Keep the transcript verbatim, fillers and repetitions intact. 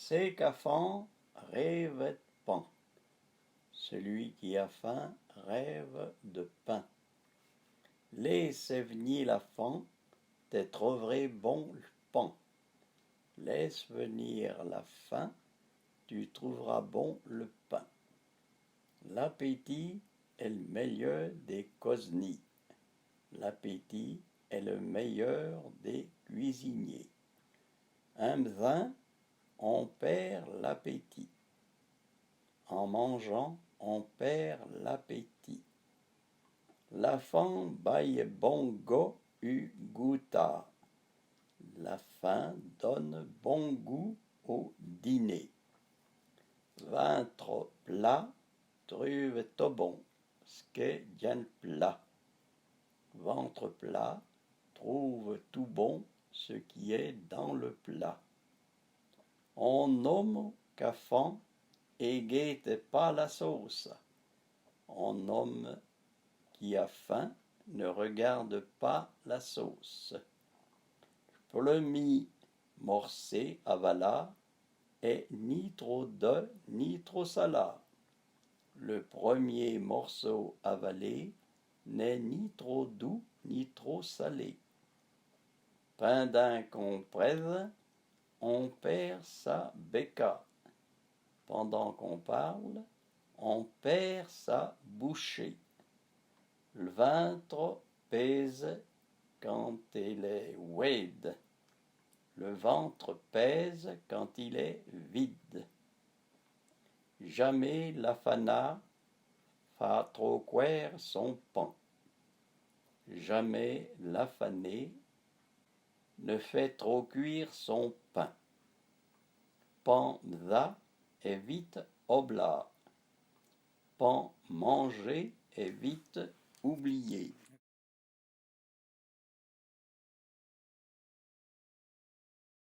Sé k'a fan réve de pan. Celui qui a faim rêve de pain. Lésse vni la fan, te trovré bon le pan. Laisse venir la faim, tu trouveras bon le pain. L'apétit est le meilleur des coznis. L'appétit est le meilleur des cuisiniers. En mzin, on perd l'appétit. En mangeant, on perd l'appétit. La fan baye bon go u gouta. La faim donne bon goût au dîner. Vintro pla truve to bon s'k'è dyin pla. Ventre plat trouve tout bon ce qui est dans le plat. On omo k'a fan é guéte pa la sosa. Un homme qui a faim ne regarde pas la sauce. Premi morsé avalà è ni tro dou ni tro salà. Le premier morceau avalé n'est ni trop doux ni trop salé. Pendin k'on prèze, on perd sa béka. Pendant qu'on parle, on perd sa bouchée. Le vintro péze kan il è wéd. Le ventre pèse quand il est vide. Jamé l'afanà fé tro kwèr son pan. Jamais l'affané ne fait trop cuire son pain. Pan mzà è vite oblà. Pan manjé è vite oublié.